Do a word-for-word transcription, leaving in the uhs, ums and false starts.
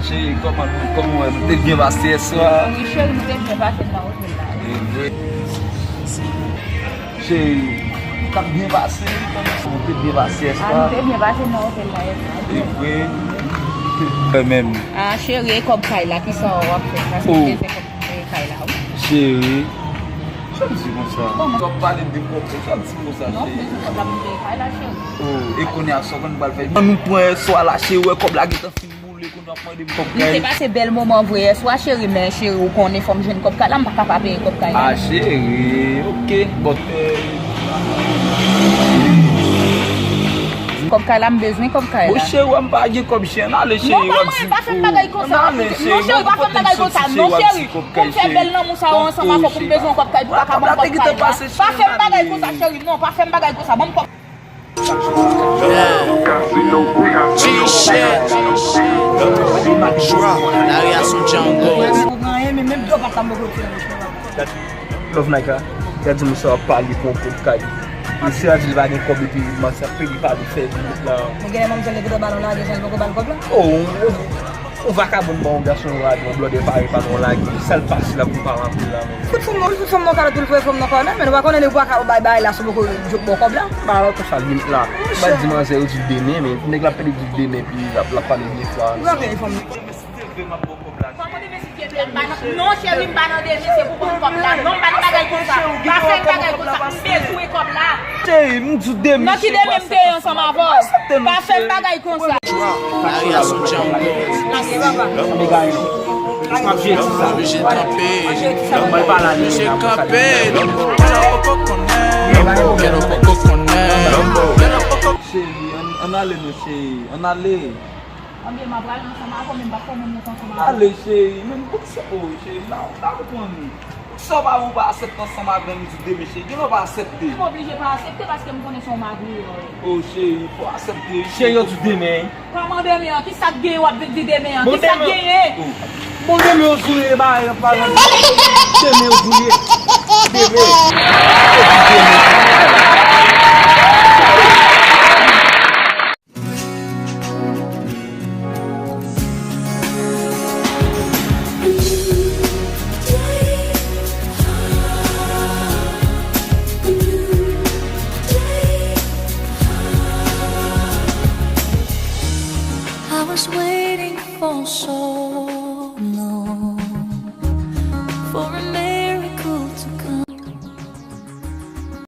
Cheri, kòman, kòman w wè? Nou te byen pase yè swa. Wi, cheri, nou te byen pase nan otèl la. E vre. Cheri, t ap byen pase, wi, kòman sa? Nou te byen pase yè swa. Ah, nou te byen pase nan otèl la yè swa. E vre. Mwen menm. Ah, cheri, e kòb kay la, kisa w ap fè? Paske m te fè kòb kay la, wi. Cheri, sa w di konsa? Kòman? Sa w pale de kòb, sa w di konsa, cheri? Non, m bezwen kòb la pou m peye kay la, cheri. Oh, e kounye a, sa w konn pral fè? An nou pran yè swa la, cheri, wè kòb la gentan fin boule, kounye a w ap mande m kòb kay. Nou te pase bèl moman vre yè swa, cheri, men cheri, ou konnen fò m jwenn kòb kay la, m pa ka pa peye kòb kay la. Ah, cheri, ok, but, euh, kòb kay la, m bezwen kòb kay la. Bon, cheri, wè m pa gen kòb, cheri, ann ale, cheri, w ap di m. Non, pa fè m bagay konsa. Non, cheri, pa fè m bagay konsa. Non, cheri, pou m fè bèl lanmou sa yo ansanm avè w, pou m bezwen yon kòb kay, pou pa ka ban m kòb kay la. Pa fè m bagay konsa, cheri, non, pa fè m bagay konsa, ban m kòb. Yeah. G-Shit. Jwa, lari a son jungle. Love Micah, gad di m sa w ap pale pou yon kòb kay. Mesye a di l pa gen kòb epi manti ap pede pale fè vin la. Men gen lè manmzèl li gentan ba l yon lage, jan l poko ba l kòb la. Oh, yon, yon vakabon ba yon gason yon lage, yon blòdè parèy pa gen yon lage. Sa l pase la pou l pa raple la, men. Fout fanm nan, fout fanm nan kalòt pou l foure fanm nan kò, men nou pa konnen depi w pa ka bay bagay la, si w poko jwenn bon kòb la. Ba l konsa limit la. Ba di manzè yo di demen, men nèg la pede di demen, epi l ap, l ap pale de fwa. Ou pa konnen fanm nan. Kòman demen si pye plat? Non, cheri, m pa nan demen, se pou ban m kòb la. Non, m pa nan bagay konsa. Pa fè m bagay konsa, m bezwen kòb la. Cheri, m di w demen. Nan ki demen m te ye ansanm avè w? Pa fè m bagay konsa. Lari a son jungle. Lage papa. Lage papa. Oblije kanpe. Oblije kanpe. Ghetto poko konnen. Ghetto poko konnen. Ghetto poko. Cheri, ann, ann ale non, cheri. Ann ale. Anben, m ap pral ansanm avè w, men m p ap fè moun monte ansanm avè w. Ale, cheri, men poukisa, oh, cheri, m ta, m ta konprann ou. Poukisa w pa, ou pa aksepte ansanm avè m di demen, cheri? Genlè w pa aksepte. M oblije pa aksepte paske m konnen se yon magriyè w ye. Oh, cheri, fò w aksepte, wi. Cheri, yo di demen. Kòman demen an? Kisa k genyen w ap vin di demen an? Kisa k genyen? Bon, demen yo zoure, ba, yo pa nan demen yo zoure. Demen. Yo di demen. I was waiting for so